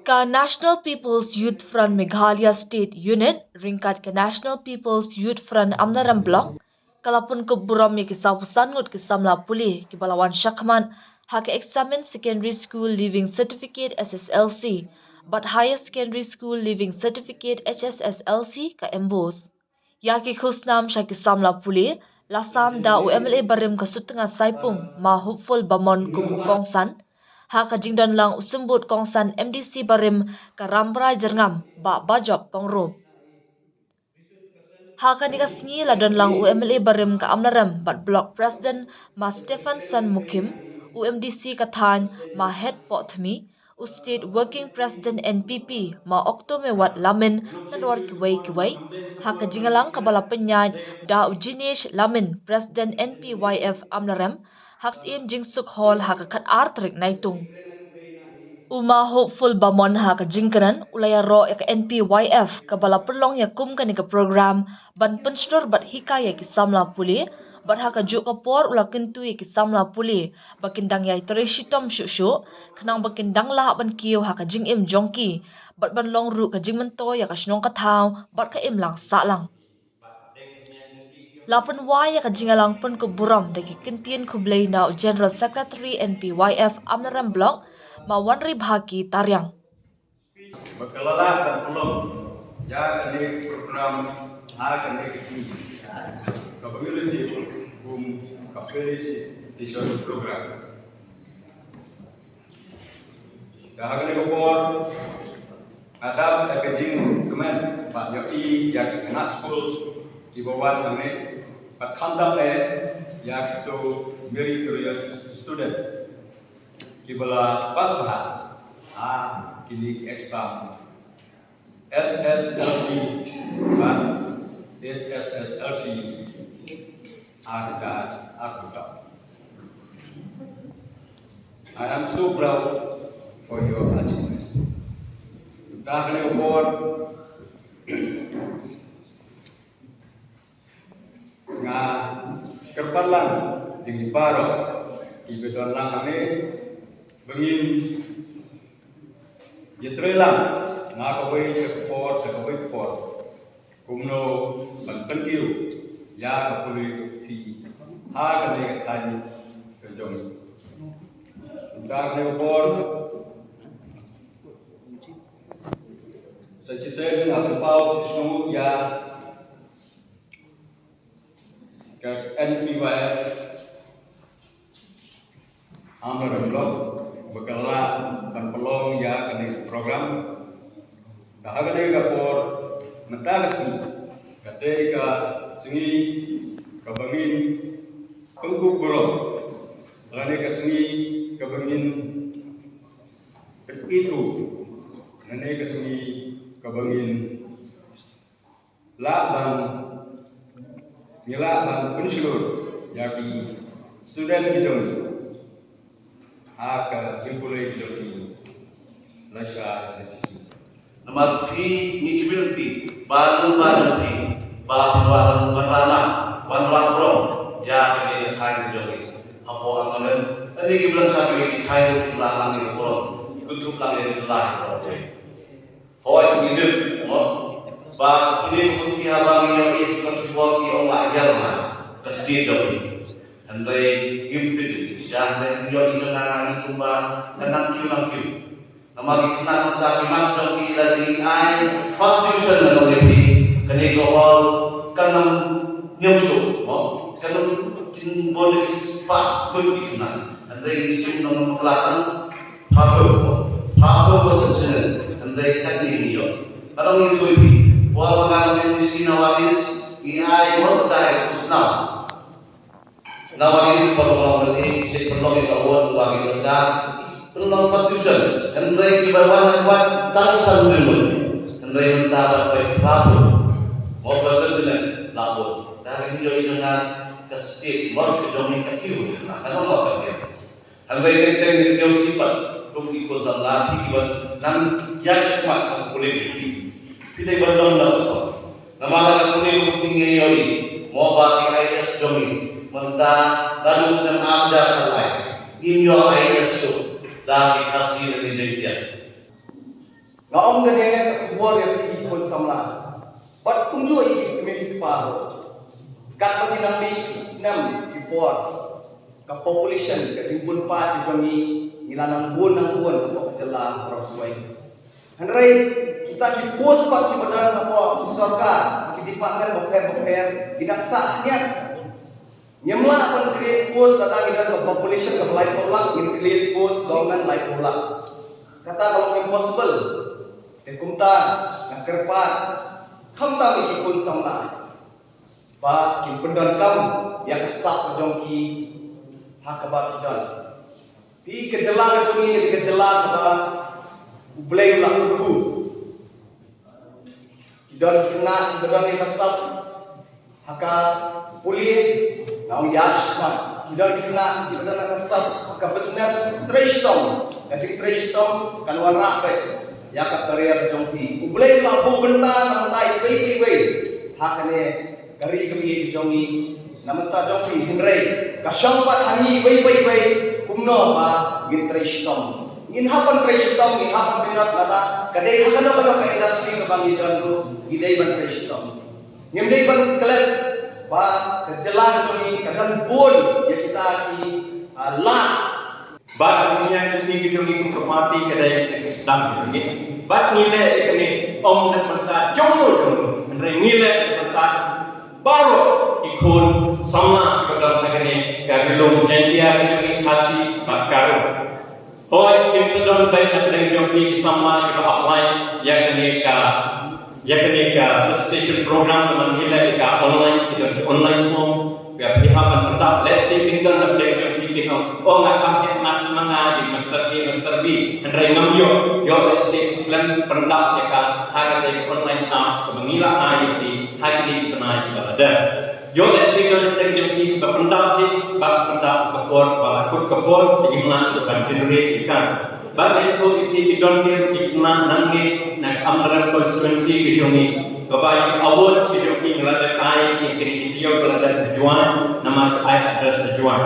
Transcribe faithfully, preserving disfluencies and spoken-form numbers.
Ka National People's Youth Front Meghalaya State Unit, ryngkat ka National People's Youth Front Amlarem Block, ka la pynkup burom ïa ki sawphew san ngut ki samla pule kiba la wan shakhmat ha ka Examined Secondary School Leaving Certificate, S S L C, bad Higher Secondary School Leaving Certificate, H S S L C, ka MBOSE. Ïa ki khusnam sha ki samla pule la sam da u M L A barim ka Sutnga Saipung, Ma Hopeful Bamon, kum u kongsan, ha ka jingdon lang u symbud kongsan M D C barim ka Rambrai Jyrngam, Bah Bajop Pyngrope. Ha kane ka sngi la don lang u M L A barim ka Amlarem bad Block President, Ma Stephenson Mukhim, u M D C ka thaiñ, Ma Hetpoh Thymmie, u State Working President N P P, Ma Okto Mewat Lamin, na bynta kiwei kiwei. Ha ka jingïalang kaba la pynïaid da u Jinesh Lamin, President N P Y F Amlarem, ha ka Syiem Jingsuk Hall ha ka khatar tarik Naitung. U Ma Hopeful Bamon ha ka jingkren u la ïaroh ïa ka N P Y F kaba la pynlong ïa kum kane ka program ban pynshlur bad hikai ïa ki samla pule, bad ha kajuh ka por u la kyntu ïa ki samla pule ba kin dang ïai trei shitom shuh shuh, khnang ba kin dang lah ban kiew ha ka jingim jong ki, bad ban long ruh ka jingmyntoi ïa ka shnong ka thaw bad ka imlang sahlang. La pynwai ïa ka jingïalang pynkup burom da ki kyntien khublei na u General Secretary N P Y F Amlarem Block, Ma Wanribhaki Tariang. Ba ka la lah ban pynlong ïa kane ka program ha kane ka sngi, kaba ngi la tip kum ka felicitation program. Te ha kane ka por nga dap da ka jingkmen ban ïohi ïa ka khynnah skul kiba wan hangne, bad khamtam eh ïa kito meritorious student kiba la pass bha ha kine ki exam S S L C bad H S S L C ar hajar arphew saw. I am so proud for your achievement. Te ha kane ka por nga kyrpad lang ïa ngi baroh kiba don lang hangne ba ngin ïatrei lang na kawei ka por sha kawei ka por kumno ban pynkiew ïa ka pule ka puthi ha kane ka thaiñ ka jong ngi. Te ha kane ka por sa shisien nga pynpaw sngewbha ïa ka N P Y F Amlarem Block ba ka la lah ban pynlong ïa kane ka program. Te ha kane ka por mynta ka sngi ka dei ka sngi kaba ngin pynkup burom, lane ka sngi kaba ngin pynithuh, lane ka sngi kaba ngin lah ban, ngi lah ban pynshlur ïa ki student ki jong ngi ha ka jingpule ki jong ngi lashai lashisngi. Namar phi ngi ki community ba ngi ba ngi phi ba ban wan ban wan ban wan burom ïa kane ka thaiñ ki jong ngi. Hapoh Amlarem, kane ki blan sa ki thaiñ ki la lang ïa burom, ki tup lang ïa ki la burom. Hooid, ngi tip, mo, ba pule ka puthi haba ngi ïohi ka ki por ki ong la ïa ma ka state jong ngi. Hynrei ngim tip shisha, hynrei ngi ïohi ka na ngi kumba ka nang kiew nang kiew. Namar ki khynnah mynta ki marks jong ki la ki ai first division na nong ïa phi, kane ka hall ka nang niam shuh, mo, ka nang kin bun ki spah bun ki khynnah. Hynrei ngi shim nong pla kan Phaphang, phaphang ba shisien, hynrei kat ni ngi ïoh. Ka long ïathuh ïa phi, por ba nga long M D C na Wahis, ngi ai mot ba dei u snam. Na Wahis ba long long ni, shi pynlong ïa ka won ba ngi long da, pynlong first division. Hynrei kiba wan ha wan tang san division. Hynrei mynta ba phaphang. Mot ba shisien, la won. Da ngi ïoh ïa ka state, mot ka jong ngi ka kiew, na ka long ba ka kiew. Hynrei teng teng ngi sngewsih pat, kum ki khun samla phi kiba nang ïaid shakhmat ha ka pule ka puthi. Phi dei ban long na ka thong. Namar ha ka pule ka puthi ngi ïohi, mo ba ki I A S jong ngi. Mynta naduh u snem ar hajar khatlai, ngim ïoh I A S shuh da ki Khasi lane Jaiñtia. Nga ong kane ka khubor ïa phi ki khun samla bad kumjuh ïa ki kmie ki kpa ruh. Katba ki nang mih ki snem ki por, ka population, ka jingbun paid ka jong ngi, ngi la nang bun nang bun hapoh ka jylla baroh kawei. Hynrei kita ki post pat kiba don hapoh ki sorkar, ki department bapher bapher, ki nang sah hynñiat. Ngim lah ban create post lada ngi don ka population kaba laiphew lak, ngin create post government laiphew lak. Kata ka long impossible. Te kumta nga kyrpad khamtam ïa ki khun samla ba kin pyndonkam ïa ka sap ka jong ki ha kaba ki don. Phi, ka jylla ka jong ngi ka jylla kaba U Blei u la kyrkhu. Ki don ki khynnah kiba don ïa ka sap ha ka pule, nga ong ïa shma. Ki don ki khynnah kiba don ïa ka sap ha ka business, trei shitom. Ka jingtrei shitom kan wanrah beit ïa ka career jong phi. U Blei u la buh bynta na bynta iwei pa iwei ha kane ka ri ka jong ngi, na bynta jong phi, hynrei ka shong pat ha ngi iwei pa iwei kumno ba ngin trei shitom. Ngin hap ban trei shitom, ngin hap ban minot lada ka dei ha kano kano ka industry kaba ngi don ruh, ngi dei ban trei shitom. Ngim dei ban klet ba ka jylla jong ngi ka don bun ïa kita ki, ah, lad. Bad ka jingïaid lynti ka jong ngi kum ka party ka dei ka jingsdang ka jong ngi. Bad ngi leh ïa kane ym na ka bynta jong u jong u, hynrei ngi leh na ka bynta baroh ki khun samla kiba don ha kane ka ri lum Jaiñtia ka jong ngi, Khasi bad Garo. Hooid, kim shu don beit na pdeng jong phi ki samla kiba apply ïa kane ka, ïa kane ka registration program, namar ngi leh ïa ka online, ki don online form. Ïa phi hap ban pyndap, lehse kin don na pdeng jong phi kin ong, oh, nga kham heh mat ma nga ïa Master A, Master B. Hynrei ngam ïoh, ïoh lehse khlem pyndap ïa ka ha kata ka online apps kaba ngi la ai ïa phi ha kine ki bnai kiba la dep. Ïoh lehse don na pdeng jong phi ba pyndap hi, ba pyndap ka por ba la kut ka por, te ngim lah shuh ban generate ïa ka. Bad ïathuh ïa phi ki don ki ruh ki khynnah nangne na ka Amlarem constituency ka jong ngi, kaba ïa ki awards ki jong ki ngi la dep ai ïa kine ki taïew ba la dep ha Jowai, namar ki ai address ha Jowai.